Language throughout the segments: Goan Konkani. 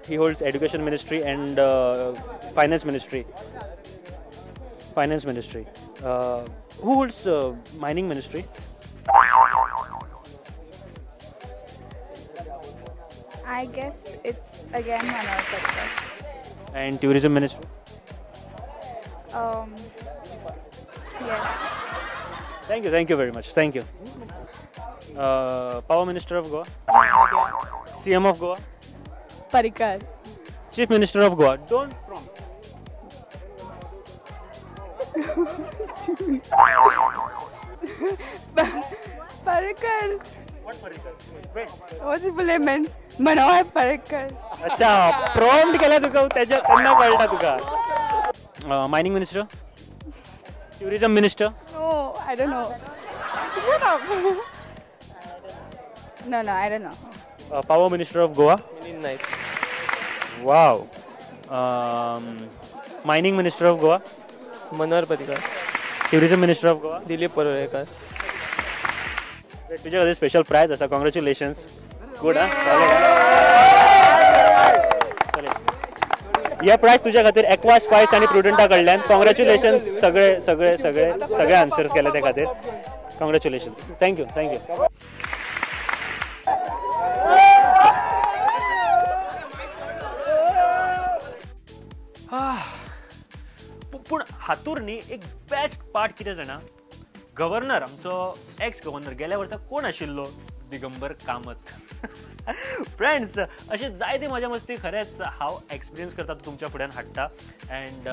He holds education ministry and finance ministry. Finance ministry. Who holds mining ministry? I guess it's again Manohar Parrikar. And tourism ministry? Yes. Thank you very much. Thank you. Power Minister of Goa? CM of Goa? Parrikar. Chief Minister of Goa. Don't prompt. Parrikar. What Parrikar? Wait. What's the full name? Manohar Parrikar. अच्छा, prompt केला तुका तेजा तेन्ना कळटा तुका. Mining Minister? Tourism Minister? No, I don't know. Shut up. No, I don't know. Power Minister of Goa? Milind Naik. Wow. Mining Minister of Goa? Manohar Parrikar. Tourism Minister of Goa? Dilip Parulekar. तुझ्या खातीर स्पेशल प्राइज आसा. Congratulations. Good हा. हे प्राइज तुझ्या खातीर एक्वा स्पायस आनी प्रुडंटा कडल्यान. कॉंग्रॅच्युलेशन्स. सगळे सगळे सगळे सगळे आन्सर्स केले त्या खातीर. Congratulations. Thank you thank you. पूण हातूर न्ही एक बेस्ट पार्ट कितें जाणा, गव्हर्नर आमचो एक्स गव्हर्नर गेल्या वर्सा कोण आशिल्लो, दिगंबर कामत. फ्रेंड्स, अशें जायते मजा मस्ती खरेंच हांव एक्सपिरियन्स करता तुमच्या फुड्यान हाडटा. अँड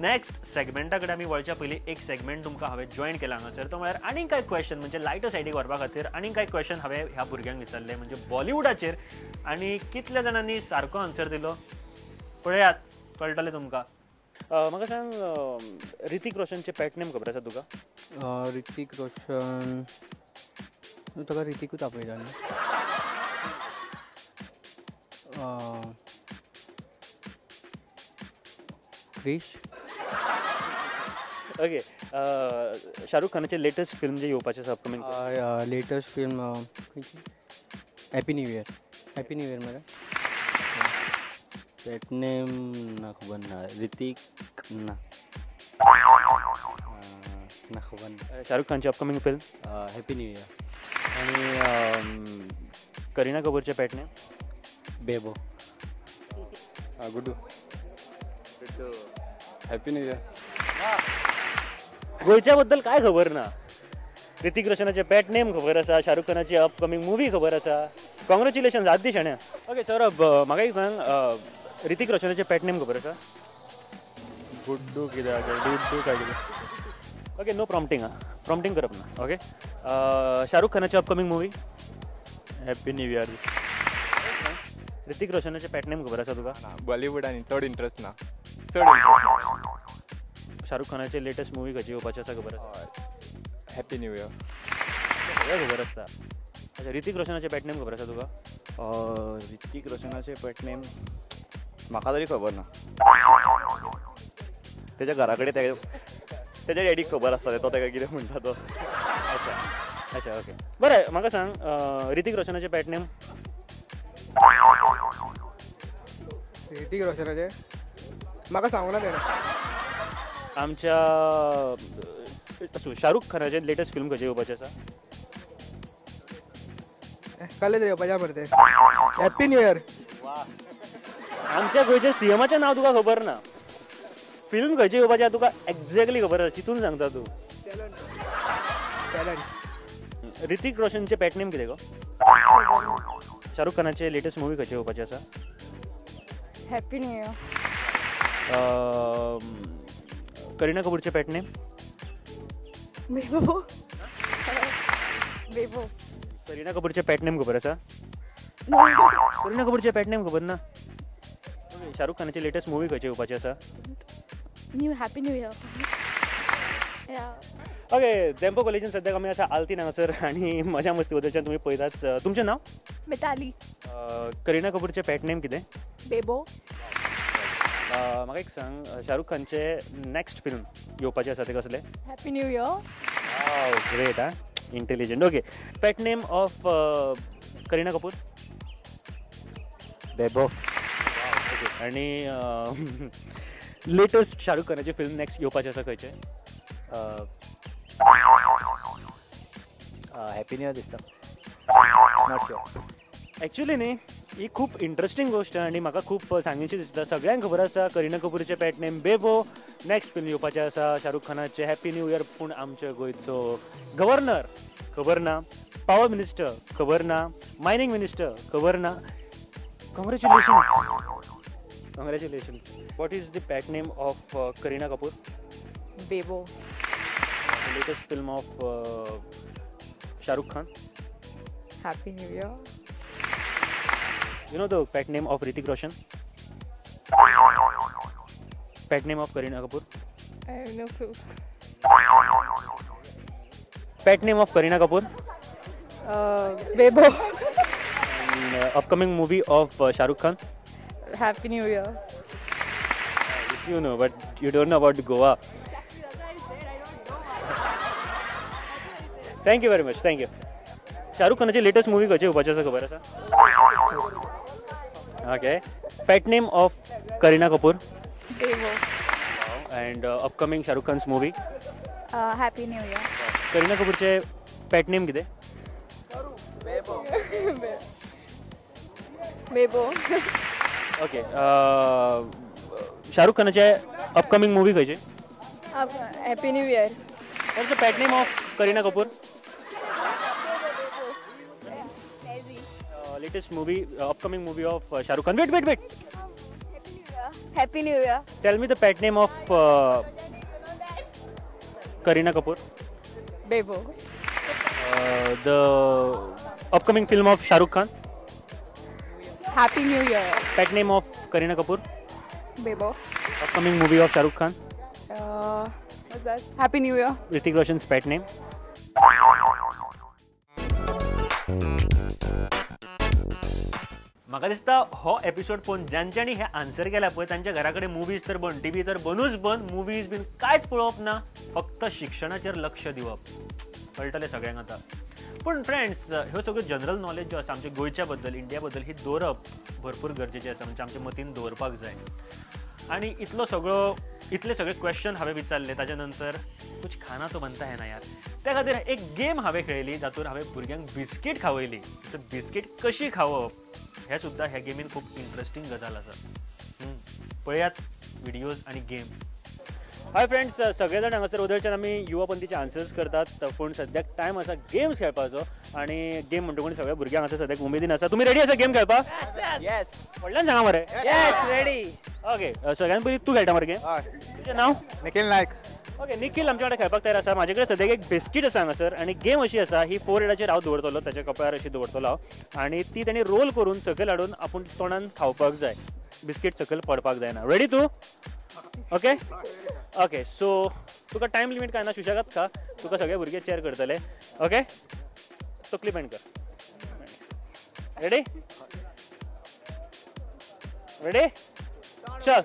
नेक्स्ट सेगमेंटा कडेन आमी वळच्या पयलीं एक सेगमेंट तुमकां हांवें जॉयन केला हांगासर, तो म्हळ्यार आनीक कांय क्वेश्चन म्हणजे लायटर सायडीक व्हरपा खातीर आनीक कांय क्वेश्चन हांवें ह्या भुरग्यांक विचारले म्हणजे बॉलिवूडाचेर, आनी कितल्या जाणांनी सारको आन्सर दिलो पळयात, कळटलें तुमकां. म्हाका सांग, ऋतिक रोशनचे पेट नेम खबर आसा तुका? ऋतिक रोशन तुका ऋतिकूच आपयता न्ही. क्रिश. ओके. शाहरुख खानाचे लेटस्ट फिल्म जे येवपाचे आसा upcoming? Latest film happy new year. Happy new year मरे. पेट नेम ना खबर ना. ऋतिक ना ना खबर ना. Shahrukh खानची upcoming film happy new year. आनी करीना कपूरचे pet name? Bebo. Guddu. Happy new year. गोंयच्या बद्दल काय खबर ना? ऋतिक रोशनाचे पेट नेम खबर आसा, शाहरुख खानाची अपकमिंग मुवी खबर आसा. कॉंग्रॅच्युलेशन्स आद्दी शाण्या. ओके सौरभ, म्हाका एक सांग, ऋतिक रोशनाचे पेट नेम खबर आसा? गुड्डू कित्याक, गुड्डू काय कितें. Okay, no prompting. आं, प्रॉम्प्टिंग करप ना. ओके, शाहरुख खानाची upcoming movie? Happy new year. Hrithik रोशनाचे pet name खबर आसा तुका? बॉलिवूडान चड इंट्रस्ट ना, चड इंट्रस्ट. शाहरुख खानाचे लेटस्ट मुवी खंयची येवपाची आसा खबर आसा? Happy new year. सगळें खबर आसता. अच्छा, ऋतिक रोशनाचे पेट नेम खबर आसा तुका? ऋतिक रोशनाचे पेट नेम म्हाका तरी खबर ना. तेच्या घरा कडेन तेच्या डॅडीक खबर आसता, तो तेका कितें म्हणटा तो. अच्छा अच्छा, ओके. बरें, म्हाका सांग, ऋतिक रोशनाचे पेट नेम? ऋतिक रोशनाचे म्हाका सांगूना तेणें. आमच्या शाहरुख खानाचे लेटस्ट फिल्म खंयची येवपाची आसा? कालेच रे येवपाचें मरे तें. Happy new year. आमच्या गोंयच्या सीएमाचें नांव तुका खबर ना, फिल्म खंयची येवपाची तुका एक्झॅक्टली खबर आसा, चिंतून सांगता तूं. टॅलंट. ऋतिक रोशनचे पेट नेम कितें गो? शाहरुख खानाचे लेटस्ट मुवी खंयची येवपाची आसा? Happy new year. Kareena कपूरचे pet name? Bebo. Bebo. Kareena कपूरचे pet name खबर आसा? करीना कपूरचे पेट नेम खबर ना? शाहरुख खानाची लेटस्ट मुवी खंयची येवपाची आसा? New happy new year. Okay, Dempo कॉलेजीन सद्याक आमी आसा आल्तीन हांगासर आनी मजा मस्ती बद्दलच्यान तुमी पळयताच. तुमचें नांव? मिताली. करीना कपूरचें पेट नेम कितें? बेबो. म्हाका एक सांग, शाहरुख खानचे नेक्स्ट फिल्म येवपाचें आसा तें कसलें? Happy new year. Great. Ah, intelligent. Okay, pet name of Kareena Kapoor? Bebo. आनी लेटस्ट शाहरुख खानाची फिल्म नेक्स्ट येवपाचें आसा खंयचें? हॅपी न्यू इयर दिसता. Not sure actually न्ही, ही खूब इंट्रस्टींग गोश्ट आनी म्हाका खूब सांगीशी दिसता. सगळ्यांक खबर आसा करिना कपूरचें pet name Bebo, next film येवपाचें आसा शाहरुख खानाचें हॅपी न्यू इयर. पूण आमच्या गोंयचो गव्हर्नर खबर ना, पावर मिनिस्टर खबर ना, मायनींग मिनिस्टर खबर ना. Congratulations, congratulations. What is the pet name of Kareena Kapoor? Bebo. Latest film of Shahrukh Khan? Happy new year. You know the pet name of Hrithik Roshan? Pet name of Kareena Kapoor? I have no clue. Pet name of Kareena Kapoor? Bebo. And, upcoming movie of Shahrukh Khan? Happy New Year. You know, but you don't know about Goa. Thank you very much. Thank you. Shahrukh खानाची latest movie खंयची येवपाची आसा खबर आसा? Okay. Pet name of Kareena Kapoor? Bebo. And upcoming Shahrukh Khan's movie? Happy New Year. Kareena कपूरचे pet name कितें? Bebo. Bebo. Okay. Shahrukh खानाचे अपकमिंग मूवी खंयची? Happy new year. What's the pet name of Kareena Kapoor? Latest movie, upcoming movie of Shahrukh Khan. Wait, wait, wait. Happy new year. Tell me the pet name of Kareena Kapoor. Bebo. The upcoming film of Shahrukh Khan? Happy New Year. Pet name of Kareena Kapoor? Bebo. Upcoming movie of Shahrukh Khan? What's that? Happy New Year. Hrithik Roshan's pet name? म्हाका दिसता हो एपिसोड पळोवन ज्यांच्यांनी हे आन्सर केला पळय तांच्या घरा कडेन मुवीज तर बंद, टीव्ही तर बनूच बंद, मुवीज बीन कांयच पळोवप ना, फक्त शिक्षणाचेर लक्ष दिवप. कळटलें सगळ्यांक आतां. पूण फ्रेंड्स, ह्यो सगळ्यो जनरल नॉलेज ज्यो आसा आमच्या गोंयच्या बद्दल, इंडिया बद्दल, ही दवरप भरपूर गरजेचें आसा, म्हणजे आमच्या मतीन दवरपाक जाय. आनी इतलो सगळो, इतले सगळे क्वेश्चन हांवें विचारले, ताच्या नंतर कुछ खाना तो बनता है ना यार, त्या खातीर एक गेम हांवें खेळयली जातून हांवें भुरग्यांक बिस्कीट खावयली. बिस्कीट कशी खावप हें सुद्दां ह्या गेमीन खूब इंट्रस्टींग गजाल आसा. पळयात व्हिडियोज आनी गेम. हाय फ्रेंड्स, सगळे जाण हांगासर वदळच्यान आमी युवा पंथीचे आन्सर्स करतात, पूण सद्याक टायम आसा गेम्स खेळपाचो. आनी गेम म्हणटकूच सगळ्या भुरग्यांक हांगासर सद्याक उमेदीन आसा. तुमी रेडी आसा गेम खेळपाक? येस. व्हडल्यान सांगा मरे. Yes, ready. Okay, सगळ्यान पयलीं तूं खेळटा मरे गेम? तुजें नांव? निखिल नायक. ओके, निखिल आमच्या वांगडा खेळपाक तयार आसा. म्हाजे कडेन सद्याक एक बिस्कीट आसा हांगासर आनी गेम अशी आसा, ही फोरहेडाचेर हांव दवरतलो, ताच्या कपळार अशी दवरतलो हांव, आनी ती ताणें रोल करून सकयल हाडून आपूण तोंडान खावपाक जाय. बिस्कीट सकयल पडपाक जायना. रेडी तूं? Okay okay. सो तुका टायम लिमीट काय ना, सुशेगाद खा, तुका सगळे भुरगे चेअर करतले. ओके, तकली बँड कर. रेडी रेडी चल.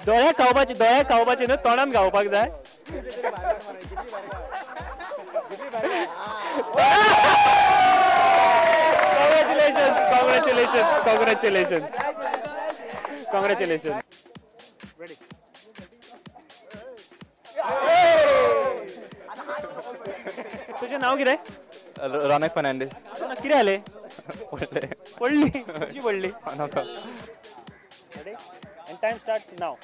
दोळ्याक खावपाची, दोळ्याक खावपाची न्हू, तोंडान खावपाक जाय. Congratulations, congratulations, congratulations, congratulations. Ready. तुझें नांव कितें? रोनक फर्नांडीस. कितें जालें? पडले. पडली? कशी पडली? नाका. Ready? And time starts now.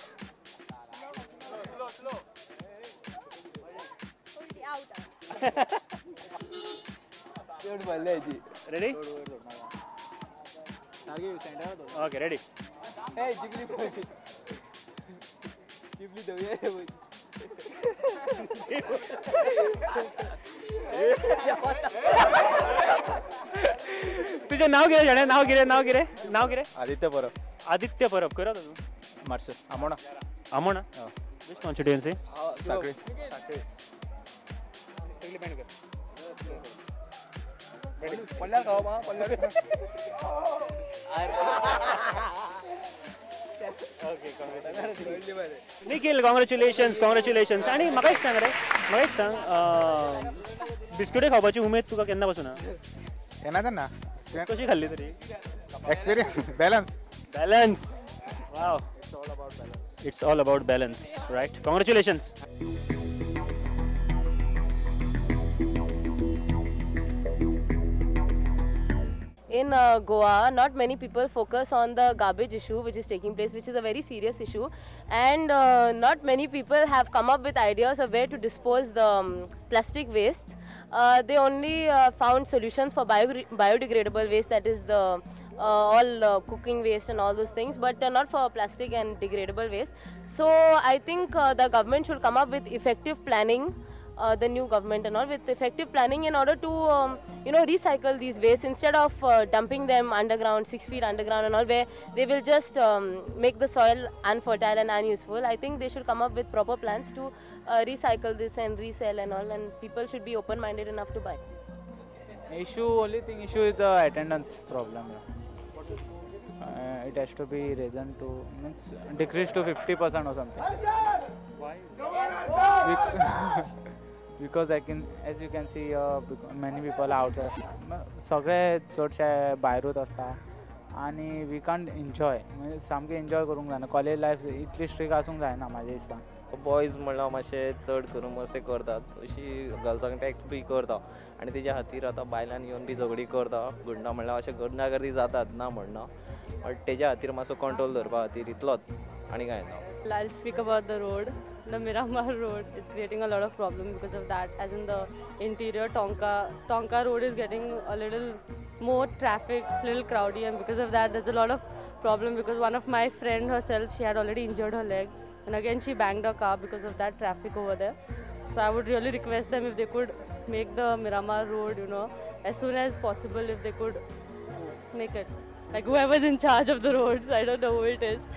Ready? Okay, ready. तुझें नांव कितें जाणा? नांव कितें? नांव कितें? नांव कितें? आदित्य परब. आदित्य परब. खंय रावता तूं? Marshal. Amona. Amona? Which constituency? Sanquelim. सगळी बँड कर. पडल्यार खावप. पडल्यार. Nikhil, congratulations, congratulations. आनी म्हाका एक सांग रे, म्हाका एक सांग, बिस्कुटे खावपाची उमेद तुका केन्ना पासून? केन्ना तेन्ना. कशी खाल्ली तरी? Experience, balance. Balance. Wow. It's all about balance, right? Congratulations. In Goa, not many people focus on the garbage issue which is taking place, which is a very serious issue, and not many people have come up with ideas of where to dispose the plastic waste. They only found solutions for biodegradable waste, that is the all cooking waste and all those things, but not for plastic and degradable waste. So I think the government should come up with effective planning. The new government and all, with effective planning in order to you know, recycle these waste instead of dumping them underground, 6 feet underground and all, where they will just make the soil unfertile and unuseful. I think they should come up with proper plans to recycle this and resell and all, and people should be open-minded enough to buy. Issue, only thing issue is the attendance problem. Yeah. It has to be risen to, means decreased to 50% or something. Why? Because I can, as you can see, many people outside. सगळे चडशे भायरूच आसता आनी we can't enjoy, म्हणजे सामकें एन्जॉय करूंक जायना. कॉलेज लायफ इतली स्ट्रिक्ट आसूंक जायना म्हाज्या हिसपान. बॉयज म्हणल्यार मातशें चड करून मस्ती करतात, अशी गर्ल्सांक टॅक्स बी करता आनी तेज्या खातीर आतां बायलान येवन बी झगडी करता. गुंडा म्हणल्यार अशें गुंडागर्दी जातात ना म्हणना, बट तेज्या खातीर मातसो कंट्रोल धरपा खातीर इतलोच आनी कांय ना. I'll speak about the road. The Miramar road is creating a lot of problem because of that. As in the interior Tonka road is getting a little more traffic, little crowdy, and because of that there's a lot of problem because one of my friend herself, she had already injured her leg, and again she banged her car because of that traffic over there. So I would really request them if they could make the Miramar road, you know, as soon as possible, if they could make it. Like whoever's in charge of the roads, I don't know who it is,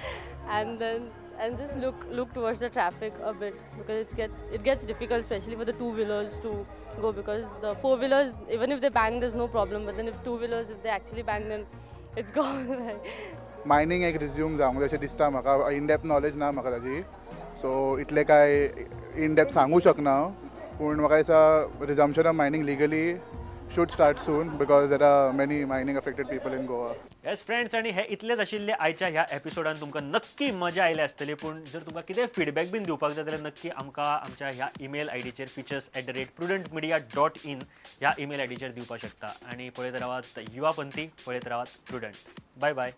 and then and just look towards the traffic a bit, because it gets difficult, especially for the two-wheelers to go, because the four-wheelers, even if they bang, there's no problem, but then if two-wheelers, if they actually bang, then it's gone. Mining एक रिज्यूम जावंक जाय अशें दिसता म्हाका. इन डेप्थ नॉलेज ना म्हाका ताजी, सो इतलें कांय इन डेप्थ सांगूं शकना हांव, पूण म्हाका दिसता resumption of mining legally should start soon because there are many mining affected people in Goa. Yes friends, आणि हे इतलेच आशिल्ले आयच्या ह्या एपिसोडान. तुमकां नक्की मजा आयल्या आसतली, पूण जर तुमकां कितें फिडबॅक बीन दिवपाक जाय जाल्यार नक्की आमकां आमच्या ह्या ईमेल आयडीचेर features@prudentmedia.in ह्या ईमेल आयडीचेर दिवपाक शकता. आनी पळयत रावात युवा पंथी, पळयत रावात प्रुडंट. बाय बाय.